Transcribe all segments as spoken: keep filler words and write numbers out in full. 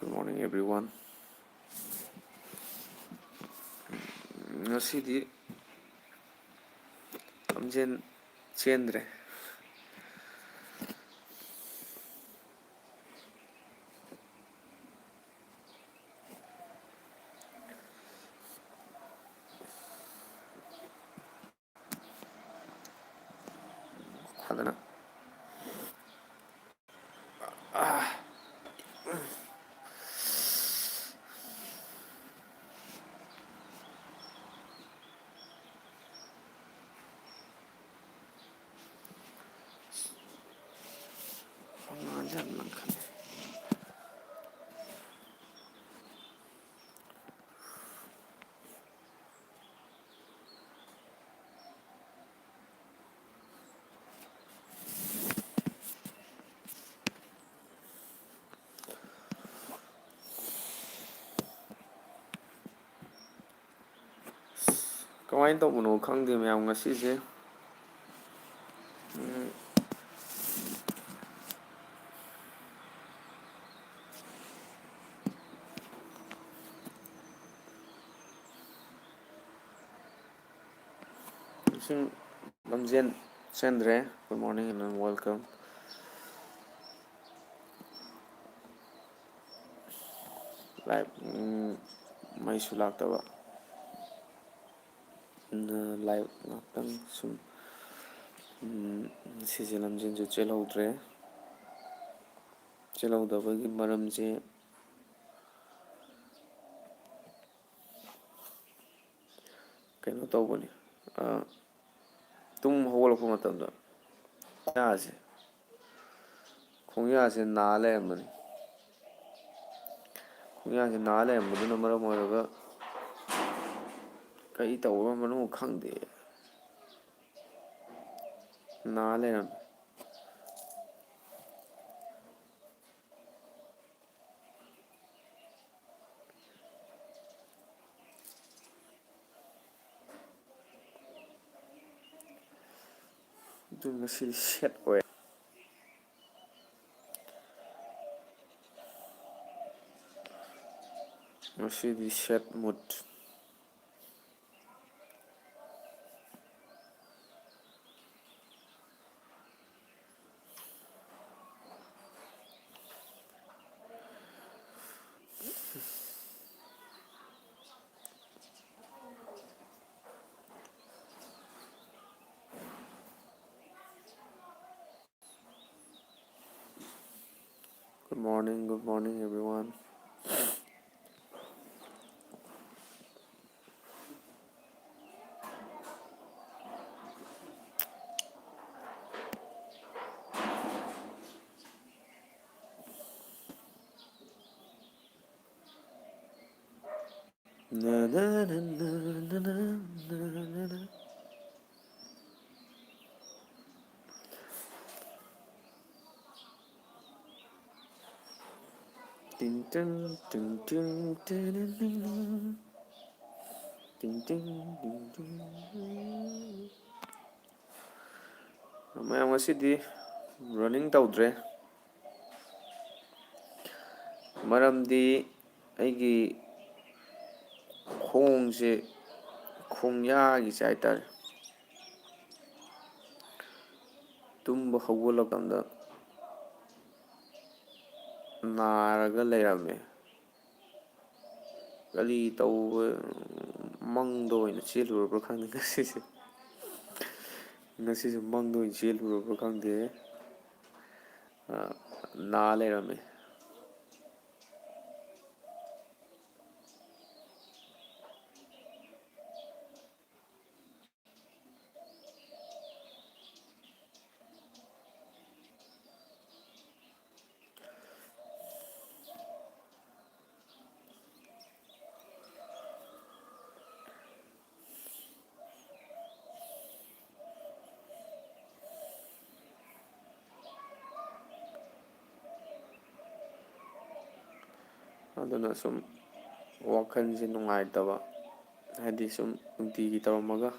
Good morning, everyone. ꯉꯁꯤꯗꯤ ꯂꯝꯖꯦꯟ ꯆꯦꯟꯗ꯭ꯔꯦ꯫ ꯐꯖꯅ꯫ ꯃꯉꯥꯁꯦ ꯌꯥꯝ ꯂꯪꯈꯠꯂꯦ꯫ ꯀꯃꯥꯏꯅ ꯇꯧꯕꯅꯣ ꯈꯪꯗꯦ ꯃꯌꯥꯝ ꯉꯁꯤꯁꯦ꯫ ꯎꯝ꯫ ꯏꯁꯤꯡ ꯂꯝꯖꯦꯟ ꯆꯦꯟꯗ꯭ꯔꯦ꯫ Good morning and welcome. Live, ꯎꯝ, ꯃꯩꯁꯨ ꯂꯥꯛꯇꯕ꯫ ꯑꯗꯨꯅ live ꯉꯥꯛꯇꯪ ꯁꯨꯝ, ꯎꯝ, ꯁꯤꯁꯦ ꯂꯝꯖꯦꯟꯁꯨ ꯆꯦꯜꯍꯧꯗ꯭ꯔꯦ꯫ ꯆꯦꯜꯍꯧꯗꯕꯒꯤ ꯃꯔꯝꯁꯦ ꯀꯩꯅꯣ ꯇꯧꯕꯅꯤ, ꯑ, ꯇꯨꯝ ꯍꯧꯒꯠꯂꯛꯄ ꯃꯇꯝꯗ ꯈꯣꯡꯌꯥꯁꯦ, ꯈꯣꯡꯌꯥꯁꯦ ꯅꯥ ꯂꯩꯔꯝꯕꯅꯤ꯫ ꯈꯣꯡꯌꯥꯁꯦ ꯅꯥ ꯂꯩꯔꯝꯕꯗꯨꯅ ꯃꯔꯝ ꯑꯣꯏꯔꯒ ꯀꯔꯤ ꯇꯧꯔꯝꯕꯅꯣ ꯈꯪꯗꯦ, ꯅꯥ ꯂꯩꯔꯝꯃꯦ꯫ ꯑꯗꯨ ꯉꯁꯤꯗꯤ set ꯑꯣꯏ꯫ ꯉꯁꯤꯗꯤ sad mood꯫ Good morning, good morning, everyone. ꯃꯌꯥꯝ, ꯉꯁꯤꯗꯤ running ꯇꯧꯗ꯭ꯔꯦ꯫ ꯃꯔꯝꯗꯤ ꯑꯩꯒꯤ ꯈꯣꯡꯁꯦ, ꯈꯣꯡꯌꯥꯒꯤꯁꯦ ꯍꯥꯏꯇꯥꯔꯦ, ꯇꯨꯝꯕ ꯍꯧꯒꯠꯂꯀꯥꯟꯗ ꯅꯥꯔꯒ ꯂꯩꯔꯝꯃꯦ꯫ ꯀꯔꯤ ꯇꯧꯕ, ꯃꯪꯗ ꯑꯣꯏꯅ ꯆꯦꯜꯂꯨꯔꯕ꯭ꯔꯥ ꯈꯪꯗꯦ ꯉꯁꯤꯁꯦ꯫ ꯉꯁꯤꯁꯦ ꯃꯪꯗ ꯑꯣꯏꯅ ꯆꯦꯜꯂꯨꯔꯕ꯭ꯔꯥ ꯈꯪꯗꯦ꯫ ꯑ, ꯅꯥ ꯂꯩꯔꯝꯃꯦ꯫ ꯑꯗꯨꯅ ꯁꯨꯝ ꯋꯥꯈꯜꯁꯦ ꯅꯨꯡꯉꯥꯏꯇꯕ, ꯍꯥꯏꯗꯤ ꯁꯨꯝ ꯅꯨꯡꯇꯤꯒꯤ ꯇꯧꯔꯝꯃꯒ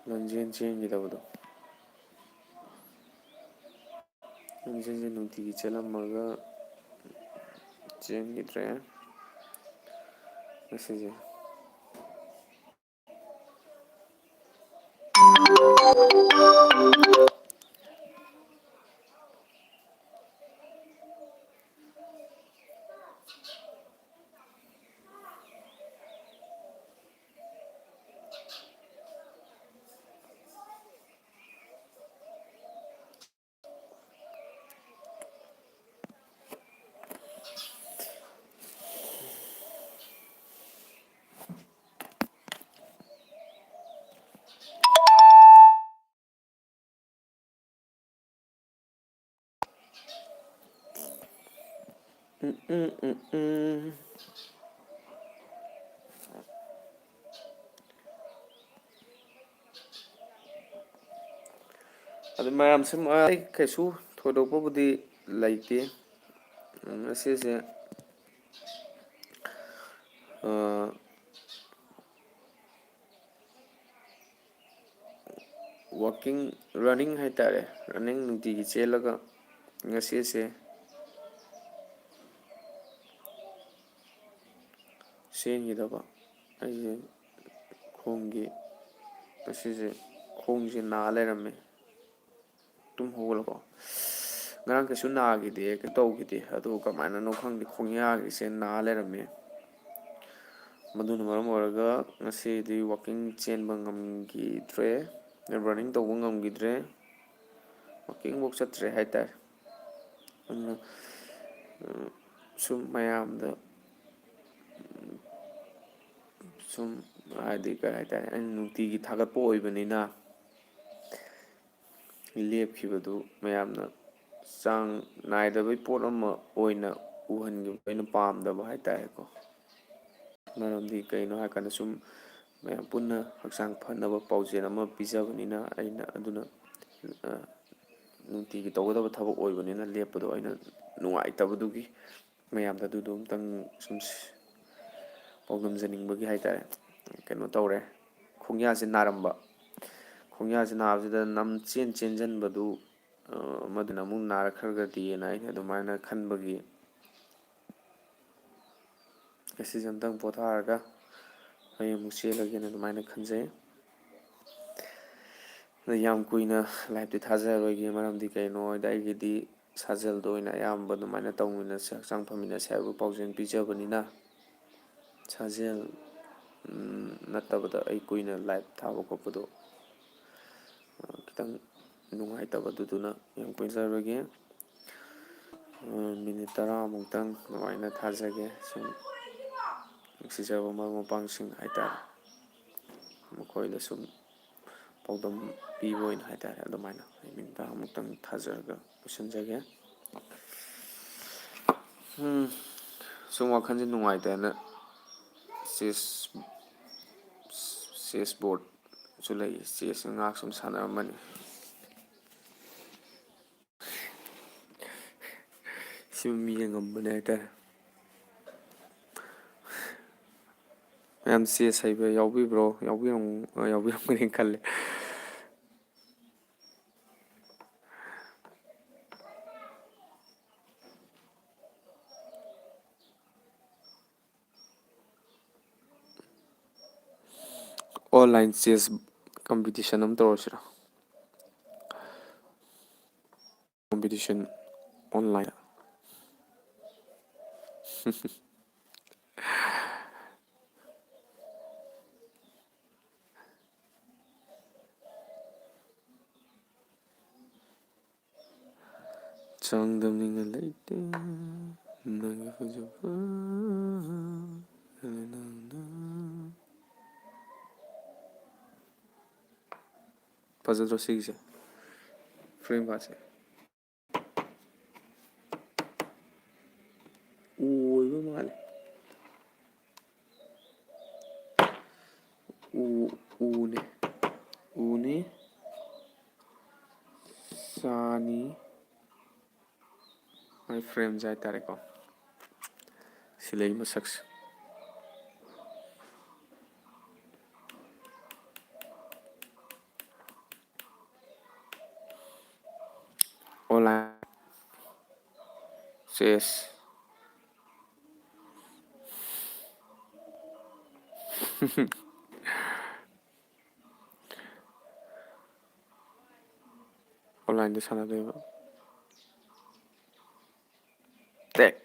ꯂꯝꯖꯦꯟ ꯆꯦꯟꯈꯤꯗꯕꯗꯣ꯫ ꯂꯝꯖꯦꯟꯁꯦ ꯅꯨꯡꯇꯤꯒꯤ ꯆꯦꯜꯂꯝꯃꯒ ꯆꯦꯟꯈꯤꯗ꯭ꯔꯦ ꯉꯁꯤꯁꯦ꯫ ꯎꯝ, ꯎꯝ, ꯎꯝ, ꯎꯝ꯫ ꯑꯗꯨ ꯃꯌꯥꯝꯁꯨ, ꯑꯩ ꯀꯩꯁꯨ ꯊꯣꯏꯗꯣꯛꯄꯕꯨꯗꯤ ꯂꯩꯇꯦ꯫ ꯎꯝ, ꯉꯁꯤꯁꯦ, ꯑ, walking, running ꯍꯥꯏꯇꯥꯔꯦ, running ꯅꯨꯡꯇꯤꯒꯤ ꯆꯦꯜꯂꯒ ꯉꯁꯤꯁꯦ ꯆꯦꯟꯈꯤꯗꯕ ꯑꯩꯁꯦ ꯈꯣꯡꯒꯤ, ꯉꯁꯤꯁꯦ ꯈꯣꯡꯁꯦ ꯅꯥ ꯂꯩꯔꯝꯃꯦ꯫ ꯇꯨꯝ ꯍꯧꯒꯠꯂꯛꯄ ꯉꯔꯥꯡ ꯀꯩꯁꯨ ꯅꯥꯈꯤꯗꯦ, ꯀꯩꯝ ꯇꯧꯈꯤꯗꯦ꯫ ꯑꯗꯨ ꯀꯃꯥꯏꯅꯅꯣ ꯈꯪꯗꯦ, ꯈꯣꯡꯌꯥꯒꯤꯁꯦ ꯅꯥ ꯂꯩꯔꯝꯃꯦ꯫ ꯃꯗꯨꯅ ꯃꯔꯝ ꯑꯣꯏꯔꯒ ꯉꯁꯤꯗꯤ walking ꯆꯦꯟꯕ ꯉꯝꯈꯤꯗ꯭ꯔꯦ, running ꯇꯧꯕ ꯉꯝꯈꯤꯗ꯭ꯔꯦ, walking ꯐꯧ ꯆꯠꯇ꯭ꯔꯦ ꯍꯥꯏꯇꯥꯔꯦ꯫ ꯑꯗꯨꯅ, ꯎꯝ, ꯁꯨꯝ ꯃꯌꯥꯝꯗ, ꯎꯝ, ꯁꯨꯝ ꯍꯥꯏꯗꯤ ꯀꯩ ꯍꯥꯏꯇꯥꯔꯦ, ꯑꯩꯅ ꯅꯨꯡꯇꯤꯒꯤ ꯊꯥꯒꯠꯄ ꯑꯣꯏꯕꯅꯤꯅ, ꯂꯦꯞꯈꯤꯕꯗꯨ ꯃꯌꯥꯝꯅ ꯆꯥꯡ ꯅꯥꯏꯗꯕꯩ ꯄꯣꯠ ꯑꯃ ꯑꯣꯏꯅ ꯎꯍꯟꯈꯤꯕꯗꯣ ꯑꯩꯅ ꯄꯥꯝꯗꯕ ꯍꯥꯏꯇꯥꯔꯦꯀꯣ꯫ ꯃꯔꯝꯗꯤ ꯀꯩꯅꯣ ꯍꯥꯏꯔꯀꯥꯟꯗ, ꯁꯨꯝ ꯃꯌꯥꯝ ꯄꯨꯟꯅ ꯍꯛꯆꯥꯡ ꯐꯅꯕ ꯄꯥꯎꯖꯦꯜ ꯑꯃ ꯄꯤꯖꯕꯅꯤꯅ, ꯑꯩꯅ ꯑꯗꯨꯅ, ꯑ, ꯅꯨꯡꯇꯤꯒꯤ ꯇꯧꯒꯗꯕ ꯊꯕꯛ ꯑꯣꯏꯕꯅꯤꯅ ꯂꯦꯞꯄꯗꯣ ꯑꯩꯅ ꯅꯨꯡꯉꯥꯏꯇꯕꯗꯨꯒꯤ ꯃꯌꯥꯝꯗ ꯑꯗꯨꯗꯣ ꯑꯝꯇꯪ ꯁꯨꯝ ꯄꯥꯎꯗꯝꯖꯅꯤꯡꯕꯒꯤ ꯍꯥꯏꯇꯥꯔꯦ꯫ ꯀꯩꯅꯣ ꯇꯧꯔꯦ, ꯈꯣꯡꯌꯥꯁꯦ ꯅꯥꯔꯝꯕ꯫ ꯈꯣꯡꯌꯥꯁꯦ ꯅꯥꯕꯁꯤꯗ ꯅꯝ ꯆꯦꯟ ꯆꯦꯟꯁꯤꯟꯕꯗꯨ, ꯑ, ꯃꯗꯨꯅ ꯑꯃꯨꯛ ꯅꯥꯔꯛꯈ꯭ꯔꯒꯗꯤꯅ ꯑꯩꯅ ꯑꯗꯨꯃꯥꯏꯅ ꯈꯟꯕꯒꯤ ꯉꯁꯤꯁꯦ ꯑꯝꯇꯪ ꯄꯣꯊꯥꯔꯒ ꯍꯌꯦꯡ ꯑꯃꯨꯛ ꯆꯦꯜꯂꯒꯦꯅ ꯑꯗꯨꯃꯥꯏꯅ ꯈꯟꯖꯩ꯫ ꯑꯗ ꯌꯥꯝ ꯀꯨꯏꯅ ꯂꯥꯏꯞꯇꯤ ꯊꯥꯖꯔꯔꯣꯏꯒꯦ, ꯃꯔꯝꯗꯤ ꯀꯩꯅꯣ ꯍꯥꯏꯗ ꯑꯩꯒꯤꯗꯤ ꯁꯥꯖꯦꯜꯗ ꯑꯣꯏꯅ ꯑꯌꯥꯝꯕ ꯑꯗꯨꯃꯥꯏꯅ ꯇꯧꯃꯤꯟꯅꯁꯦ, ꯍꯛꯆꯥꯡ ꯐꯃꯤꯟꯅꯁꯦ ꯍꯥꯏꯕ ꯄꯥꯎꯖꯦꯜ ꯄꯤꯖꯕꯅꯤꯅ ꯁꯥꯖꯦꯜ, ꯎꯝ, ꯅꯠꯇꯕꯗ ꯑꯩ ꯀꯨꯏꯅ ꯂꯥꯏꯞ ꯊꯥꯕ ꯈꯣꯠꯄꯗꯣ, ꯑ, ꯈꯤꯇꯪ ꯅꯨꯡꯉꯥꯏꯇꯕ, ꯑꯗꯨꯗꯨꯅ ꯌꯥꯝ ꯀꯨꯏꯅ ꯆꯠꯂꯔꯣꯏꯒꯦ꯫ ꯑ, ꯃꯤꯅꯤꯠ ꯇꯔꯥꯃꯨꯛꯇꯪ ꯑꯗꯨꯃꯥꯏꯅ ꯊꯥꯖꯒꯦ꯫ ꯁꯨꯝ ꯅꯨꯡꯁꯤꯖꯔꯕ ꯃꯔꯨꯞ ꯃꯄꯥꯡꯁꯤꯡ ꯍꯥꯏꯇꯥꯔꯦ, ꯃꯈꯣꯏꯗ ꯁꯨꯝ ꯄꯥꯎꯗꯝ ꯄꯤꯕ ꯑꯣꯏꯅ ꯍꯥꯏꯇꯥꯔꯦ, ꯑꯗꯨꯃꯥꯏꯅ ꯑꯩ ꯃꯤꯅꯤꯠ ꯇꯔꯥꯃꯨꯛꯇꯪ ꯊꯥꯖꯔꯒ ꯂꯣꯏꯁꯤꯟꯖꯒꯦ꯫ ꯎꯝ, ꯁꯨꯝ ꯋꯥꯈꯜꯁꯦ ꯅꯨꯡꯉꯥꯏꯇꯦꯅ ꯆꯦꯁ, ꯆꯦꯁ ꯕꯣꯔꯗꯁꯨ ꯂꯩ, ꯆꯦꯁ ꯉꯥꯏꯍꯥꯛ ꯁꯨꯝ ꯁꯥꯟꯅꯔꯝꯕꯅꯤ꯫ ꯁꯤ ꯃꯤ ꯌꯦꯡꯉꯝꯕꯅꯦ ꯍꯥꯏꯇꯥꯔꯦ꯫ ꯃꯌꯥꯝ ꯆꯦꯁ ꯍꯩꯕ ꯌꯥꯎꯕꯤꯕ꯭ꯔꯣ? ꯌꯥꯎꯕꯤꯔꯝ-, ꯌꯥꯎꯕꯤꯔꯝꯒꯅꯤ ꯈꯜꯂꯦ꯫ Online chess competition ꯑꯃ ꯇꯧꯔꯁꯤꯔꯣ? Competition online. ꯆꯥꯡꯗꯝꯅꯤꯡꯉꯥꯏ ꯂꯩꯇꯦ ꯅꯪꯒꯤ ꯐꯖꯕ, ꯅꯪꯅ꯫ ꯐꯖꯗ꯭ꯔꯣ ꯁꯤꯒꯤꯁꯦ? Frame ꯀꯥꯁꯦ꯫ ꯎ ꯑꯣꯏꯕ ꯃꯥꯜꯂꯦ꯫ ꯎ, ꯎꯅꯦ꯫ ꯎꯅꯤ꯫ ꯆꯥꯅꯤ꯫ ꯃꯥꯏ frameꯁꯦ ꯍꯥꯏꯇꯥꯔꯦꯀꯣ꯫ ꯁꯤ ꯂꯩ ꯃꯁꯛꯁꯦ꯫ Online chess꯫ ꯑꯣꯟꯂꯥꯏꯟꯗ ꯁꯥꯟꯅꯗꯣꯏꯕ꯫ ꯇꯦꯛ꯫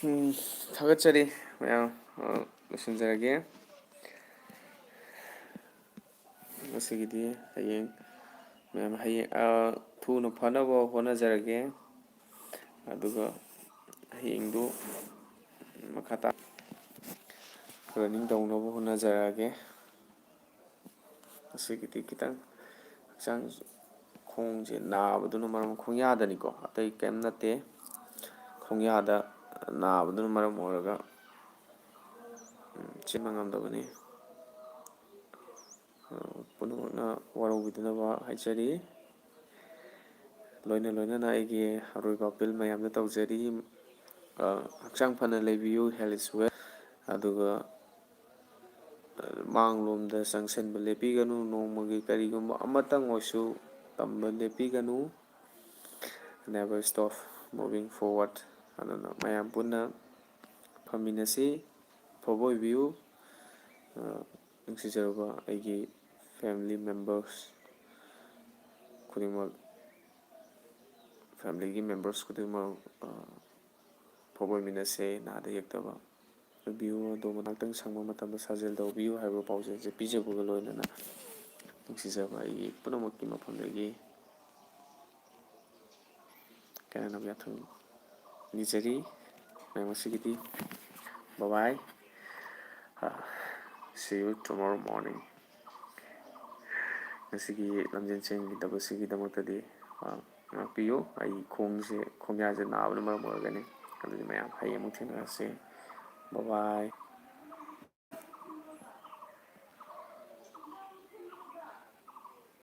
ꯎꯝ, ꯊꯥꯒꯠꯆꯔꯤ ꯃꯌꯥꯝ꯫ ꯑ, ꯂꯣꯏꯁꯤꯟꯖꯔꯒꯦ꯫ ꯉꯁꯤꯒꯤꯗꯤ ꯍꯌꯦꯡ ꯃꯌꯥꯝ ꯍꯌꯦꯡ, ꯑ, ꯊꯨꯅ ꯐꯅꯕ ꯍꯣꯠꯅꯖꯔꯒꯦ꯫ ꯑꯗꯨꯒ ꯍꯌꯦꯡꯗꯨ ꯃꯈꯥ ꯇꯥ running ꯇꯧꯅꯕ ꯍꯣꯠꯅꯖꯔꯛꯑꯒꯦ꯫ ꯉꯁꯤꯒꯤꯗꯤ ꯈꯤꯇꯪ ꯍꯛꯆꯥꯡ, ꯈꯣꯡꯁꯦ ꯅꯥꯕꯗꯨꯅ ꯃꯔꯝ, ꯈꯣꯡꯌꯥꯗꯅꯤꯀꯣ, ꯑꯇꯩ ꯀꯔꯤꯝ ꯅꯠꯇꯦ꯫ ꯈꯣꯡꯌꯥꯗ ꯅꯥꯕꯗꯨꯅ ꯃꯔꯝ ꯑꯣꯏꯔꯒ, ꯎꯝ, ꯆꯦꯟꯕ ꯉꯝꯗꯕꯅꯤ꯫ ꯑ, ꯄꯨꯝꯅꯃꯛꯅ ꯋꯥꯔꯧꯕꯤꯗꯅꯕ ꯍꯥꯏꯖꯔꯤ꯫ ꯂꯣꯏꯅ ꯂꯣꯏꯅꯅ ꯑꯩꯒꯤ ꯑꯔꯣꯏꯕ ꯑꯄꯤꯜ ꯃꯌꯥꯝꯗ ꯇꯧꯖꯔꯤ꯫ ꯑ, ꯍꯛꯆꯥꯡ ꯐꯅ ꯂꯩꯕꯤꯌꯨ, health is wealth꯫ ꯑꯗꯨꯒ, ꯑ, ꯃꯥꯡꯂꯣꯝꯗ ꯆꯪꯁꯤꯟꯕ ꯂꯦꯞꯄꯤꯒꯅꯨ꯫ ꯅꯣꯡꯃꯒꯤ ꯀꯔꯤꯒꯨꯝꯕ ꯑꯃꯇꯪ ꯑꯣꯏꯁꯨ ꯇꯝꯕ ꯂꯦꯞꯄꯤꯒꯅꯨ꯫ Never stop moving forward꯫ ꯑꯗꯨꯅ ꯃꯌꯥꯝ ꯄꯨꯟꯅ ꯐꯝꯃꯤꯟꯅꯁꯤ꯫ ꯑꯐꯕ ꯑꯣꯏꯕꯤꯌꯨ꯫ ꯑ, ꯅꯨꯡꯁꯤꯖꯔꯕ ꯑꯩꯒꯤ family members ꯈꯨꯗꯤꯡꯃꯛ, family ꯒꯤ members ꯈꯨꯗꯤꯡꯃꯛ, ꯑ, ꯑꯐꯕ ꯑꯣꯏꯃꯤꯟꯅꯁꯦ, ꯅꯥꯗ ꯌꯦꯛꯇꯕ ꯑꯣꯏꯕꯤꯌꯨ꯫ ꯑꯗꯣꯝꯕꯨ ꯉꯥꯛꯇꯪ ꯁꯪꯕ ꯃꯇꯝꯗ ꯁꯥꯖꯦꯜ ꯇꯧꯕꯤꯌꯨ ꯍꯥꯏꯕ ꯄꯥꯎꯖꯦꯜꯁꯦ ꯄꯤꯖꯕꯒ ꯂꯣꯏꯅꯅ, ꯅꯨꯡꯁꯤꯖꯕ ꯑꯩꯒꯤ ꯄꯨꯝꯅꯃꯛꯀꯤ ꯃꯐꯝꯗꯒꯤ ꯀꯥꯏꯅꯅꯕ ꯌꯥꯊꯪ ꯅꯤꯖꯔꯤ꯫ ꯃꯌꯥꯝ, ꯉꯁꯤꯒꯤꯗꯤ bye bye꯫ ꯑ, see you tomorrow morning꯫ ꯉꯁꯤꯒꯤ ꯂꯝꯖꯦꯟ ꯆꯦꯟꯈꯤꯗꯕꯁꯤꯒꯤꯗꯃꯛꯇꯗꯤ, ꯑ, ꯉꯥꯛꯄꯤꯌꯨ꯫ ꯑꯩ ꯈꯣꯡꯁꯦ, ꯈꯣꯡꯌꯥꯁꯦ ꯅꯥꯕꯅ ꯃꯔꯝ ꯑꯣꯏꯔꯒꯅꯤ꯫ ꯑꯗꯨꯗꯤ ꯃꯌꯥꯝ, ꯍꯌꯦꯡ ꯑꯃꯨꯛ ꯊꯦꯡꯅꯔꯁꯤ꯫ Bye bye꯫